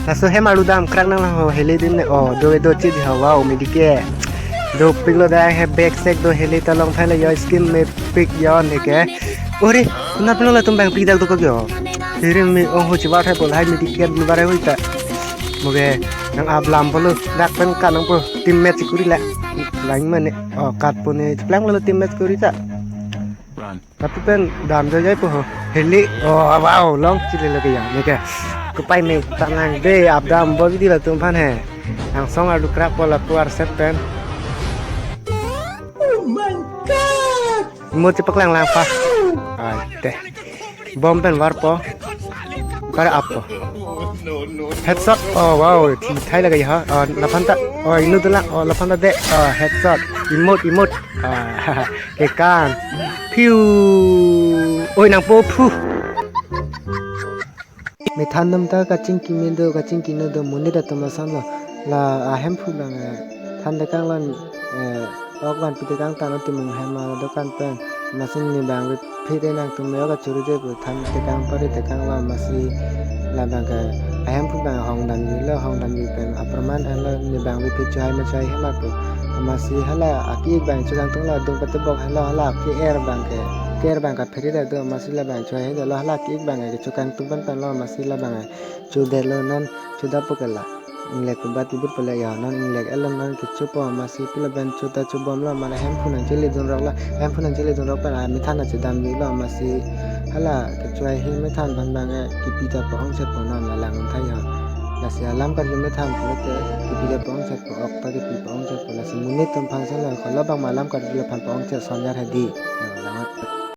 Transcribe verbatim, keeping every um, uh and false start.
Laso hem arlu dam krak nang ho, heli dim ne. Oh, do do chit ho, wow, medicare. Dopiklo da he, back sek do, heli ta long thai la yo, skin mepik yo ne ke. Ore, kuna pilo latum bang pidak do ko yo. Hiri mi ong ho chibat hai bol hai medicare bil barai hui ta. Moge nang ablam polo, dak pen ka nang po, team match kuri la. Lain mane, oh, kat po ne, cheplang lo team match kuri ta. Run. Tapi pen dam jo jai po ho. Heli, oh, wow, long chili lagi ya, ne ke. Kupai me tangang de, abdam bol di latum aphan he. Angsong arlu krak po lapu arset pen. Oh my God! Mo chepaklang lang pa. Ai, te. Bom pen var po. Kar ap po. Headshot. Oh, wow, thi thai lagi ha. Oh, laphan ta. Oh, inu dula. Oh, laphan ta de. Oh, headshot. Emote, emote. Ah, kekan. Piu. Oi, nang po phu. Methan dam ta kachingki me do, kachingki no do, monit atum ason lo. La ahemphu bang, eh, than tekang lon, eh, ok van pi tekang tano timung hem adukan pen. Amatsi ne bang ri phit e nangtum me ok achuri de pu than tekang pari tekang lo, amatsi labang ke ahemphu bang hong damji lo, hong damji pen apraman an lo, ne bang ri phit chohai ma chohai hem atum. Amatsi hala aki bang chukangtung lo, adung patebok helo, hala aki er bang ke, ke-er bang ka phiri ta do, amatsi labang chohai he do lo, hala aki bang ke chukangtung pen pen lo, amatsi labang ke chodetlo non, choda po ke la. Inglek ke bat ibur pele ya, non inglek elo non kecho po, amatsi pila ben choda chobom lo, mane hemphu nang chele dun rok lo, hemphu nang chele dun rok pen, ah, methan na chodam di lo, amatsi hala kecho ai he methan ban bang, eh, kipi ta po ong chet po non la lang thai ya. Lasi alam karju methan pulote kipi ta po ong chet po, ok ta kipi po ong chet po, lasi monit atum aphan solo, kolo bang ma alam karju laphan po ong chet son jar hedi. Ya, lang